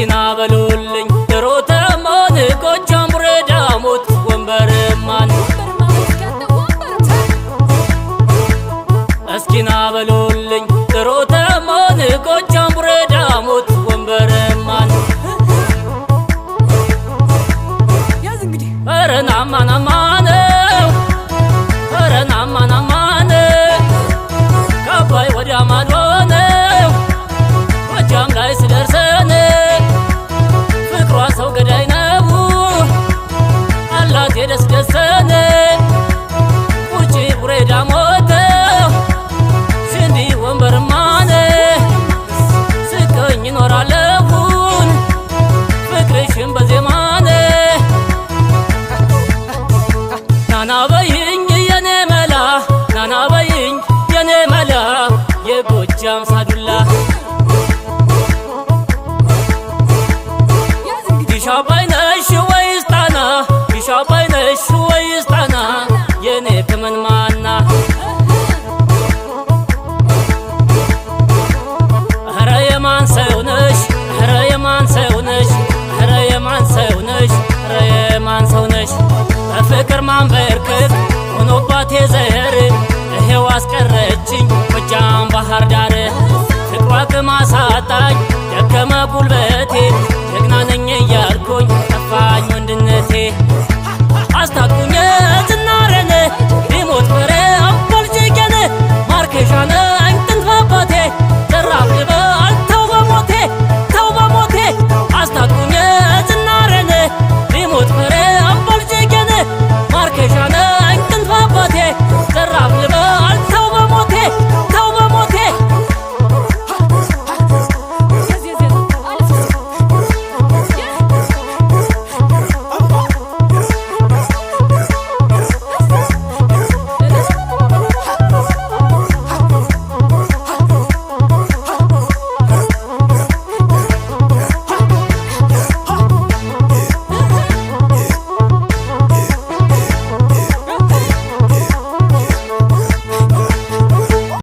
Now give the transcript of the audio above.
እስኪና በሉልኝ ሮተማን ጎጃም ቡሬ ዳሞት ወንበርማን እስኪና በሉልኝ ሮተማን ጎጃም ቡሬ ዳሞት ወንበርማን ያዝ እንግዲህ። ኧረ ናማ ናማ ነው፣ ኧረ ናማ ናማ ነው፣ ከአባይ ወዲያ ማዶ ነው፣ ጎጃም ላይ ስደርሰን ፍቅሯ ሰው ገዳይ ነው፣ አላት የደስ ደሰን ውጪ ቡሬ ዳሞት ሽንዲ ወንበርማን ስቀኝ እኖራለሁን ፍቅርሽን በዜማን። ናና በይኝ የኔ መላ፣ ናና በይኝ የኔ መላ፣ የጎጃም ሳዱላ። ያዝ እንግዲህ። ዲሽ አባይ ነሽ ወይስ ጣና? ዲሽ አባይ ነሽ ወይስ ጣና? የኔ ክምን ማና? ኧረ የማን ሰው ነሽ? ኧረ የማን ሰው ነሽ? ኧረ የማን ሰው ነሽ? ኧረ የማን ሰው ነሽ? በፍቅር ማንበርከክ ሆኖባት የዘ